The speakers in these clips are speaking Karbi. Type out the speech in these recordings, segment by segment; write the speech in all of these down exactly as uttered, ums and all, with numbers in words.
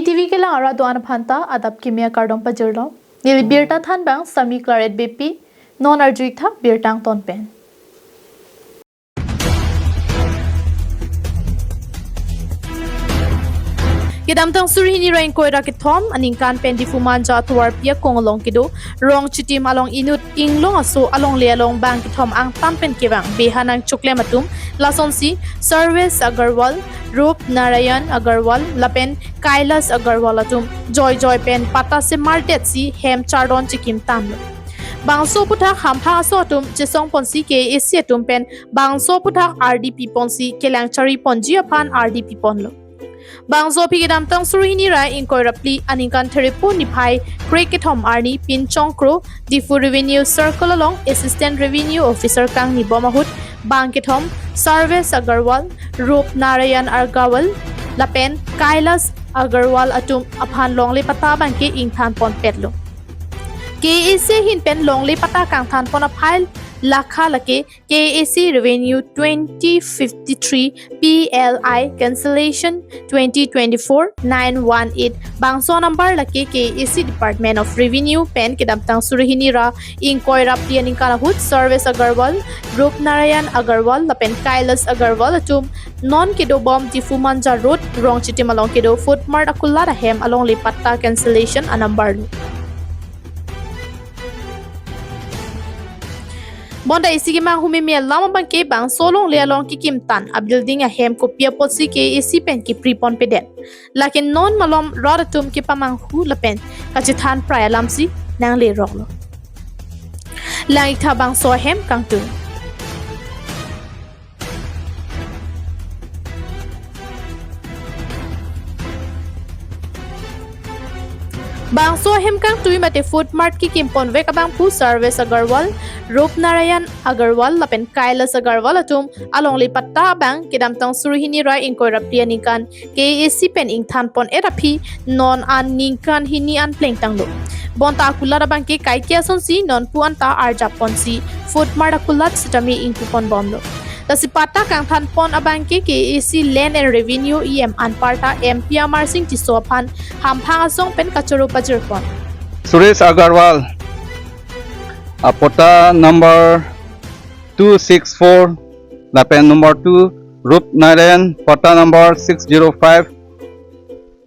T V kelang arat do-an aphan ta adap kimi akardom pajirlo. Neli birta thanbang Sami Claret Beypi, non arju-ik tha birta angton pen. Kedamtang suri hini ra ingkoi ra kethom aningkan pen Diphu Manja atovarpi akong along kedo Rongchitim along inut inglong aso alongle along bang kethom angtan pen kevang beha nangchoklem atum lasonsi Sarvesh Agarwal, Rup Narayan Agarwal lapen Kailash Agarwal atum joijoi pen patta semardet si hem chardon chikim tanlo. Bangso aphuthak hamphang aso atum chesong ponsi K A A C atum pen bangso aphuthak ardi piponsi kelang chari ponji aphan ardi piponlo. Bangso aphi kedamtang suri hini ra ingkoi ra phli aningkan Therephu niphai krekethom arni Pinchong Kro, Diphu Revenue Circle along Assistant Revenue Officer kangnibom ahut bang kethom Sarvesh Agarwal, Rup Narayan Agarwal lapen Kailash Agarwal atum aphan longle patta abangke ingthan ponpetlo. K A A C ahin pen longle patta kangthan pon a-file lakha lake K A A C Revenue twenty fifty-three P L I Cancellation twenty twenty-four nine one eight, bangso number lake K A A C Department of Revenue pen kedamtang suri hini ra ingkoi ra phli aningkan ahut Sarvesh Agarwal, Rup Narayan Agarwal lapen Kailash Agarwal atum non kedobom Diphu Manja Road, Rongchitim along kedo Food Mart akulat ahem alongle patta cancellation a-number lo. Bonta isi kemang humeme alam abangke bangso alongle along kekim tan a-building ahem kopi apotsi K A A C pen kepri ponpedet. Lake non malom rat atum kepamanghu lapen kachethan prai alamsi nangleroklo. Lang-ik tha bangso ahem kangtui. Bangso ahem kangtui mate Food Mart kekim ponvek abangphu Sarvesh Agarwal, Rup Narayan Agarwal lapen Kailash Agarwal atum alongle patta abang kedamtang suri hini ra ingkoi ra phli aningkan K A A C pen ingthan pon-et aphi non an ningkan hini an plengtanglo. Bonta akulat abangke kaike asonsi nonpu anta arjap ponsi Food Mart akulat sitame ingpu ponbomlo. Lasi patta kangthan pon abangke K A A C Land and Revenue E M anparta M P Amarsing Tisso aphan hamphang asong pen kachoro pajir pon. Suresh Agarwal, a, patta number two six four, lapen number two, Rup Narayan, patta number six zero five,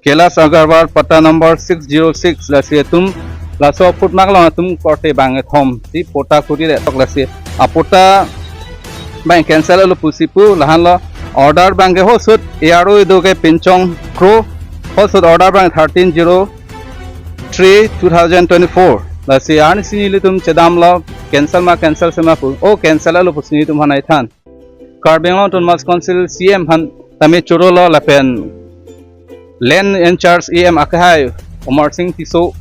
Kailash Agarwal, patta number six zero six, lasi atum laso Food Mart along atum korte bang kethom si patta kuriretok, lasi apatta abang cancel lo pusi pu lahenlo. Order abangke hosut A R O do ke Pinchong Kro, hosut order abang thirteen zero three two thousand twenty-four. Lasi arnisi nelitum chedamlo cancel ma cancel sema pu. O cancel lo pusi nelitum aphan nangthan. Karbi Anglong Autonomous Council C E M aphan tame chorolo lapen Land in Charge E M akehai Amarsing Tisso,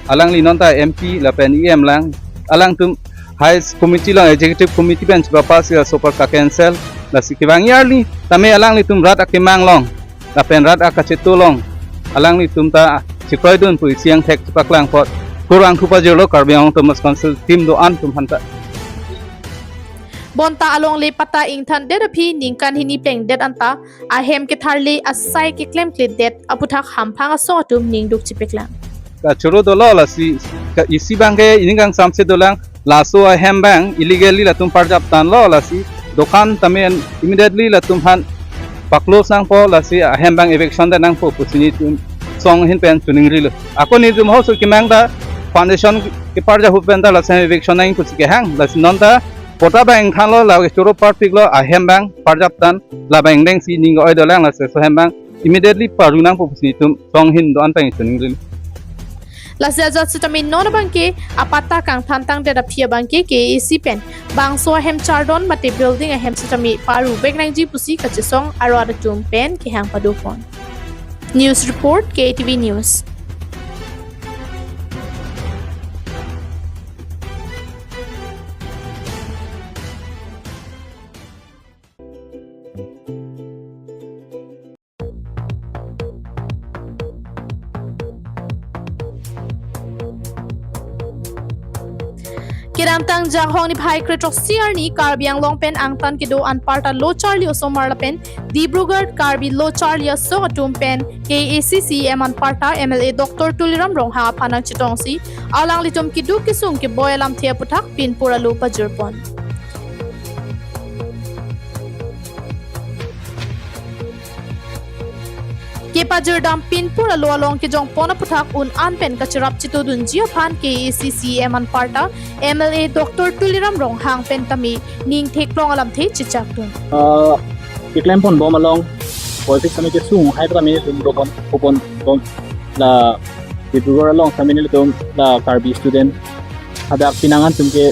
alangli nonta M P lapen E M lang, alangtum High Committee along Executive Committee pen chepapass ya super ka cancel, lasi kevang arni tame alanglitum rat akemang along lapen rat akacheto along alanglitum ta chekroidun pu isi angthek chepaklang apot kurvangthu pajirlo Karbi Anglong Autonomous Council team do-an atum aphanta. Bonta alongle patta ingthandet aphi ningkan hini plengdet anta ahem ketharle asai keklemkledet aphuthak hamphang asong atum ningduk chepaklang. Kachoro dolo, lasi ka isi abangke ining kangsamse dolang, laso ahem abang illegally latum parjap tanlo, lasi dokan tame immediately latum aphan pa-close nangpo, lasi ahem abang eviction det nangpo pusi nelitum asong ahin pen choningrilo. Ako nelitum hosut kemang ta foundation keparjap ahut pen ta laso eviction nang pusi kehang, lasi nonta patta abang ingthanlo, lake choro parpiklo, ahem abang parjap tan, labang dengsi ning oi dolang, lasi laso ahem abang immediately parju nangpo pusi nelitum asong ahin do-an pen choningrilo. Lasi ajat sitame non abangke apatta kangthantangdet aphi abangke K A A C pen bangso ahem chardon mate building ahem sitame paruvek nangji pusi kachesong arat atum pen kehang padopon. News report, K T V News. Kedamtang Janghong niphai kre-throksi arni Karbi Anglong pen angtan kedo anparta lo charli osomar lapen Dibrugarh Karbi lo charli asong atum pen K A A C C EM anparta M L A Doctor Tuliram Ronghang aphan nangchetongsi alanglitum keduk kesung keboi alamthe aputhak pinpur alo pajirpon. Kepajirdam pinpur alo along kejongpon aputhak un-an pen kacherap chitudunji aphan K A A C C EM anparta M L A Doctor Tuliram Ronghang pen tame ning theklong alamthe chechaktun. Ah, keklempon bom along, boy fix tame kesung hai tame tum do bom, kupon bom la Dibrugarh along tame nelitum la Karbi student hadak pinang an atum ke,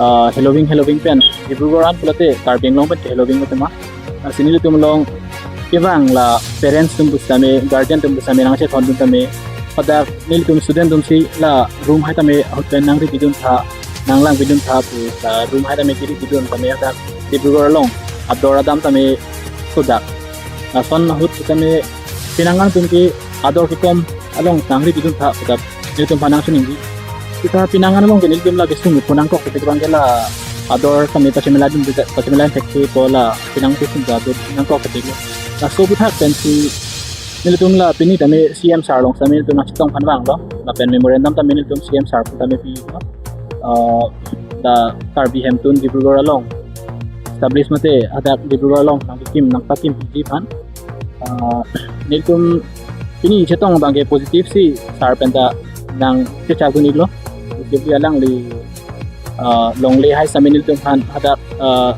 ah, heloving heloving pen Dibrugarh an pulote Karbi Anglong pen ke heloving lo tema. Lasi nelitum along kevang la parents atum pusitame, guardian atum pusitame nangchethondun tame, hadak nelitum student atumsi la room hai tame ahut pen nangri pidun tha, nanglang pidun tha pu la room hai tame kiri pidun tame hadak Dibrugarh along ador adam tame sodak. Lason ahut tame pinang an atum ke ador kekom along nangri pidun tha pu dak nelitum aphan nangchiningri. Seta pinang an along ke nelitum la kesung pu nangkok ketik abang ke la ador tame pachemela dun, pachemela thekthe pu la pinang kesung ta ador nangkok ketik lo. Laso aputhak pensi nelitum la pini tame C M sir along tame nelitum nangchetong aphan vanglo. Lapen memorandum tame nelitum C M sir aphan tame pilo. Ah, la Karbi Hemtun Dibrugarh along establish mate hadak Dibrugarh along nangkekim nangpakim piji aphan. Ah, nelitum pini chetong abang ke positive si sir pen ta nangchechakdun iklo. Positively alangli, ah, longle hai tame nelitum aphan hadak, ah,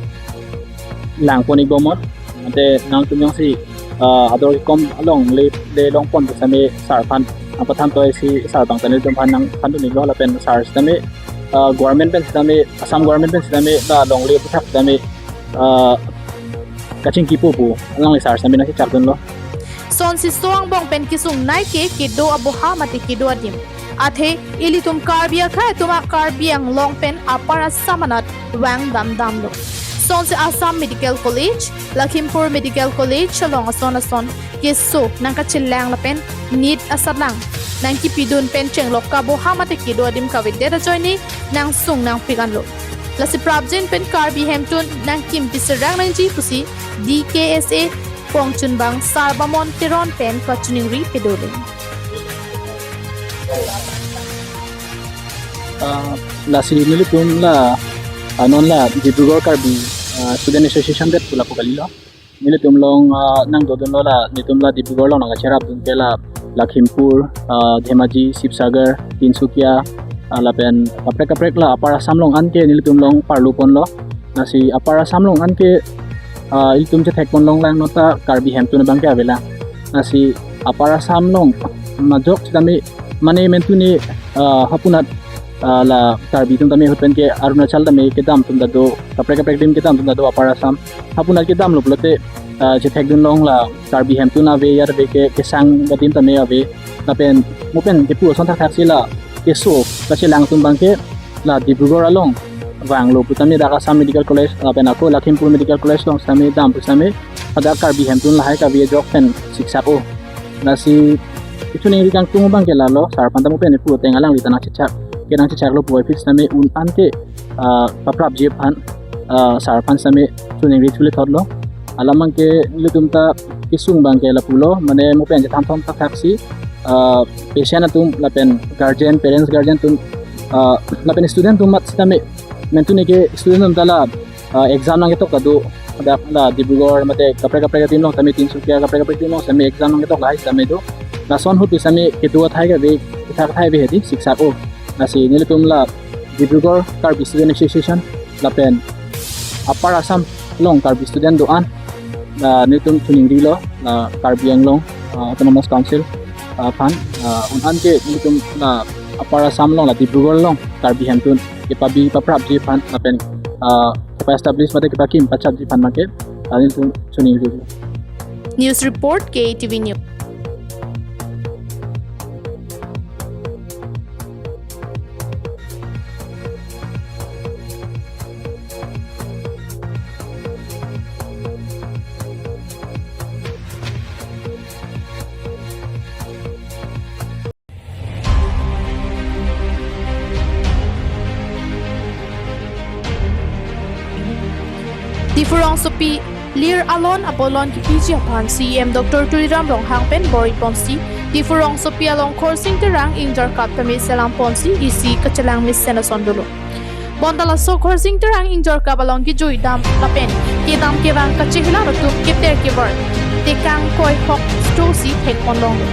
langpon ik bomnon. Ante nangtum jongsi, ah, ador kekom along le, le longpon pu tame sir aphan nangpathan toisi sir abang ta nelitum aphan nangpathandun iklo lapen sir tame, ah, government pen tame, Assam government pen tame la longle aputhak tame, ah, kachingkipo pu alangli sir tame nangchechakdunlo. Sonsi so angbong pen kesungnei ke kedo aboha mate kedo adim. Athe ilitum Karbi akhei atum a Karbi Anglong pen Upper Assam anat vangdam damlo. Sonsi Assam Medical College, Lakhimpur Medical College along ason ason keso nangkachelang lapen NEET asatlang nangkipidun pen chenglok kaboha mate kedo adim kavedet ajoine nangsung nangpik anlo. Lasi prapjin pen Karbi Hemtun nangkim piserang nangji pusi D K S A pongchunbang Sarbamon Teron pen kachiningri pedole. Ah, lasi nelitum la, ah, non la Dibrugarh Karbi, ah, Student Association det pu lapu kalilo. Nelitum along, ah, nangdodunlo la, nelitum la Dibrugarh along nangkacherapdun ke la Lakhimpur, ah, Dhemaji, Sibsagar, Tinsukia, ah, lapen kaprek kaprek la Upper Assam along an ke nelitum along parluponlo. Lasi Upper Assam along an ke, ah, ilitum chethekpon longlang nota Karbi Hemtun abang ke avelang. Lasi Upper Assam along majok sitame mane mentune, ah, hapunat, ah, la Karbi atum tame ahut pen ke Arunachal tame kedam atum ta do, kaprek kaprek adim kedam atum ta do Upper Assam. Hapunat kedamlo pulote, ah, chethekdun long la Karbi Hemtun ave, yar ave ke kesang adim tame ave. Lapen mo pen kepu ason thakthaksi la keso kachelang atum abang ke la Dibrugarh along vanglo pu tame dak Assam Medical College, lapen ako Lakhimpur Medical College along tame dam pu tame hadak Karbi Hemtun lahai kave ajok pen siksak-o. Lasi kachiningri kangtung abang ke lalo, sir aphan ta mo pen pu ateng alangli ta nangchechak, ke nangchechaklo pu aphi tame un-an ke, ah, paprapji aphan, ah, sir aphan tame chiningri chule thotlo. Alam abang ke nelitum ta kesung abang ke lapulo, mane mo pen chethan thom thakthaksi, ah, patient atum lapen guardian, parents guardian atum, ah, lapen student atum amat sitame mentune ke student atum ta la, ah, exam nangketok ta do, dak la Dibrugarh mate kaprek kaprek adim along tame Tinsukia kaprek kaprek adim along tame exam nangketok lahai tame do. Lason ahut tame kedo athai kave, kethak athai ave hedi siksak-o. Lasi nelitum la Dibrugarh Karbi Student Association lapen Upper Assam along Karbi student do-an, la nelitum chiningrilo, la Karbi Anglong, ah, Autonomous Council, ah, aphan, ah, un-an ke nelitum la Upper Assam along la Dibrugarh along Karbi Hemtun kepabi paprapji aphan lapen, ah, kepa-establish mate kepakim pachatji aphan abang ke, ah, nelitum chiningrilo. News report, K A T V News. Diphu rongsopi lir alon abolon kipiji aphan C E M Doctor Tuliram Ronghang pen bor-iponsi, Diphu rongsopi along Khorsing Terang ingjarkap tame selam ponsi isi kachelang mesen ason dolo. Bonta laso Khorsing Terang ingjarkap along kejui dam lapen kedam kevang kachehelat atum keter kevar tekang koi hok stosi thekpon longlo.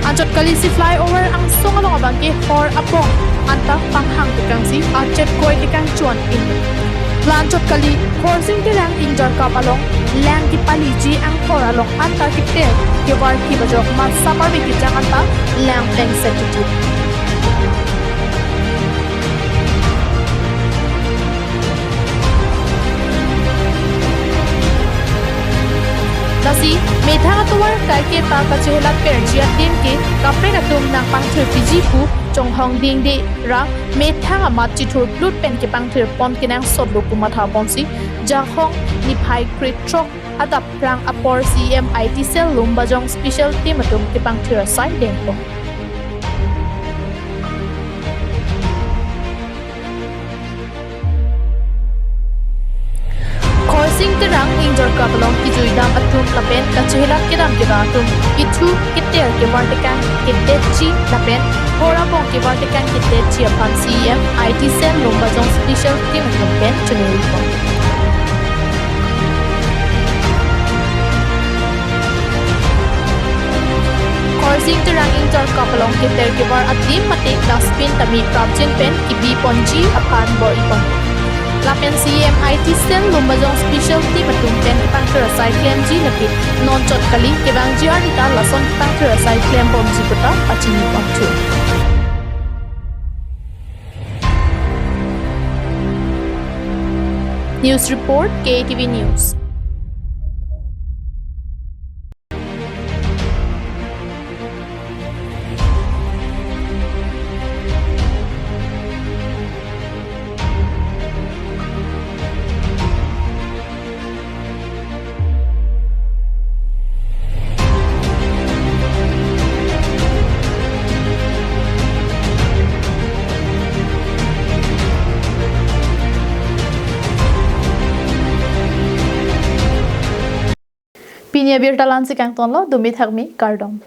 Anchot kalisi flyover angsong along abangke hor apong anta panghang tekangsi achet koi tekang chuan pin. La anchot kali Khorsing Terang ingjarkap along lang kepaliji angthor along anta keter kevar kibajok masa parve kejang anta lang plengset titi. Lasi methang atovar kaike ta kachehelat perji adim ke kaprek atum nangpangthir piji pu chonghong dingde ra methang amat chithur plut pen kepangthir pon kenangsot lo pu matha ponsi Jakhong niphai krethrok adap prang apor C E M I T cell Lumbajong special team atum kepangthir asai dengpon. Khorsing Terang ingjarkap along kejui dam atum lapen kachehelat kedam kevang atum kethu keter kevar tekang kedetji lapen hor apong kevar tekang kedetji aphan C E M I T cell Lumbajong special team atum pen chonghong pon. Khorsing Terang ingjarkap along keter kevar adim mate dustbin tame prapjin pen kebi ponji aphan bor-ipon. Lapen C E M I T cell Lumbajong special team atum pen kepangthir asai klemji lake non chot kali kevangji arni ta lason kepangthir asai klembomji puta pachini ponthu. News report, K A T V News. Pini abirta la-ansi kangtonlo, dumi thakmi, kardom.